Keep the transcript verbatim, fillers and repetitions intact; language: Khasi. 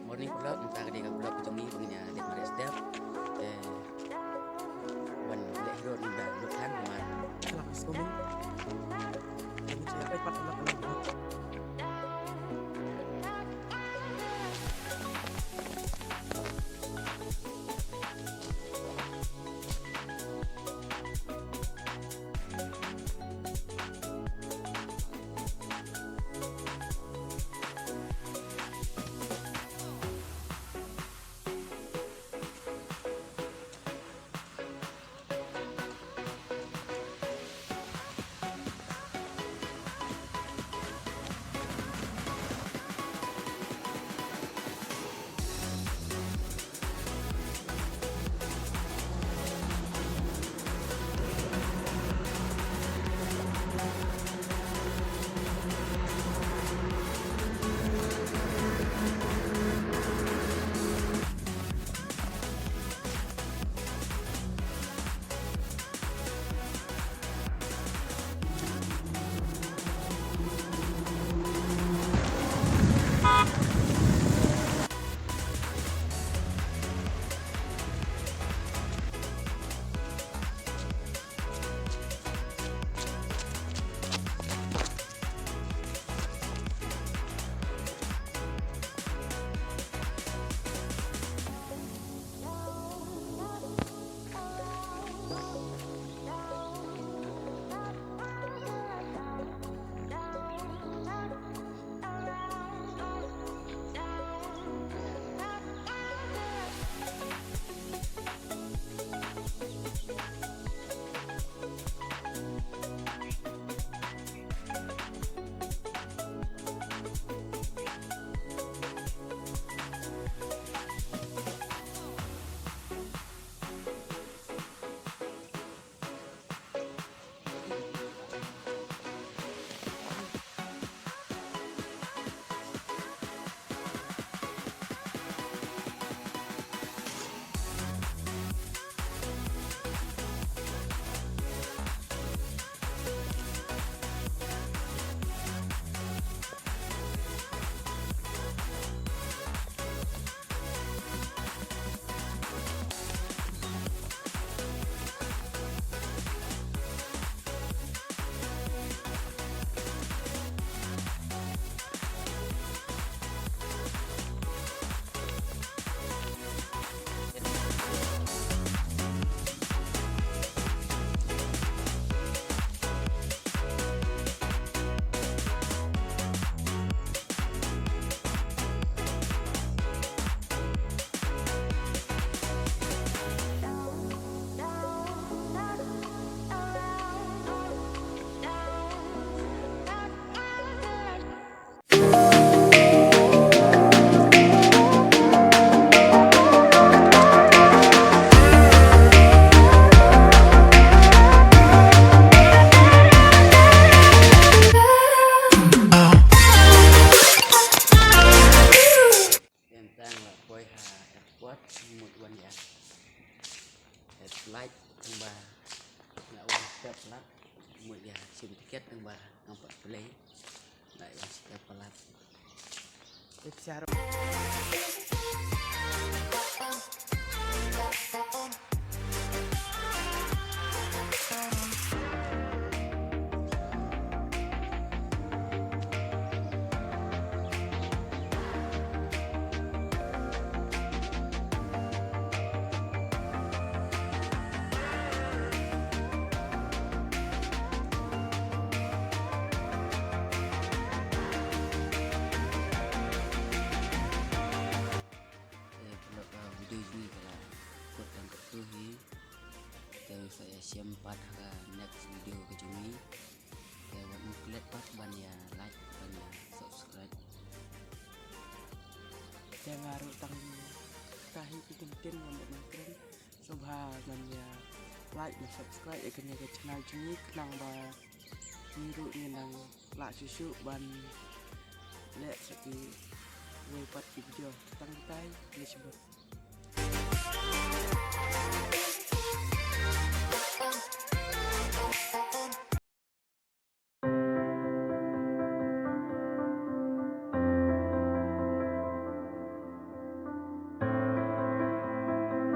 Morning vlog, mynta ka dei ka vlog ka jong ngi ba ngin ïa leit mareh step. Te wan leh hi ruh ngi da lut than namar. Vlog is coming. Te ngin sa ïa peit pat vlog ka long. Tang la poi ha airport mut wan ïa flight tang ba la wan step la mut ïa shim ticket tang ba ngam pat play. Dai wan step la. Ip sharo. Te paralok, ka video jong ngi ka la kut tang katto hi. Te sa ïa shem pat ha ka next video ka jong ngi. Te wat klet pat ban ïa like ban ïa subscribe. Te nga ruh tang ka hi ki kyntien ngam ban kren. Sngewbha ban ïa like ban subscribe ïa kane ka channel jong ngi khnang ba ngi ruh ngin nang lah shuh shuh ban leh sa kiwei pat ki video. Tang katai, ngi shibun.